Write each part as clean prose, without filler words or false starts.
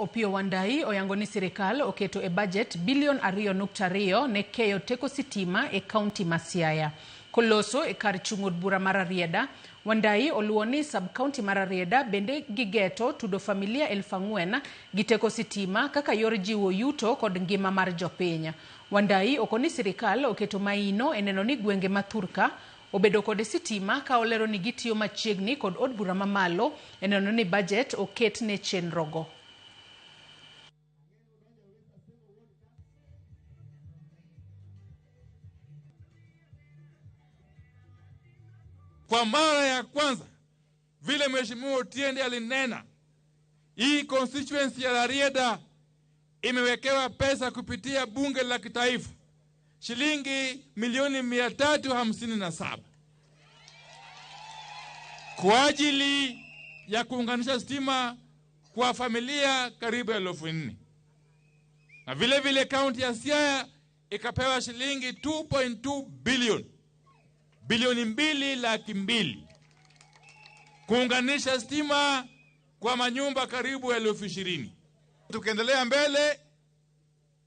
Opiyo Wandayi oyango ni sirikal oketo e bajet bilion 2.2 ne keyo teko sitima e kaunti ma Siaya. Koloso e kar chung' od bura mar Rarieda, Wandayi oluwo ni sub-county mar Rarieda bende gigeto tudo familia 4,000 gi teko sitima kaka yor jiwo yuto kod ngima mar jopiny. Wandayi okoni sirikal oketo maino e neno ni gwenge ma thurka obedo kod sitima ka olero ni gitiyo machiegni kod od bura mamalo e neno ni bajet oket ne chenrogo. Kwa mara ya kwanza vile Mheshimiwa Otiende alinena, hii constituency ya Rarieda imewekewa pesa kupitia bunge la kitaifa shilingi milioni 357 kwa ajili ya kuunganisha stima kwa familia karibu 4,000. Na vile vile kaunti ya Siaya ikapewa shilingi 2.2 billion, bilioni 2 lakh 2, kuunganisha stima kwa manyumba karibu 20,000. Tukiendelea mbele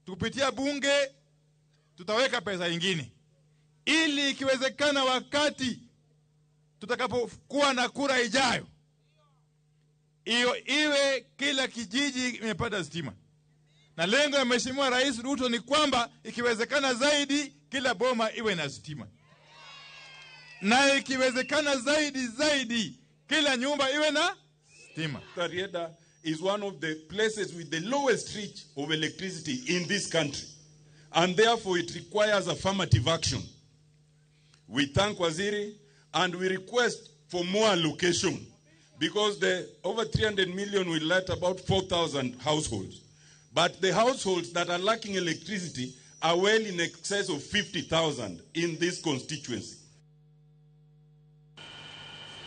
tukupitia bunge tutaweka pesa nyingine ili ikiwezekana wakati tutakapokuwa na kura ijayo hiyo iwe kila kijiji imepata stima. Na lengo ya Mheshimiwa Rais Ruto ni kwamba ikiwezekana zaidi kila boma iwe na stima, na ikiwezekana zaidi zaidi kila nyumba iwe na stima. Rarieda is one of the places with the lowest reach of electricity in this country, and therefore it requires affirmative action. We thank Waziri and we request for more allocation, because the over 300 million will let about 4,000 households. But the households that are lacking electricity are well in excess of 50,000 in this constituency.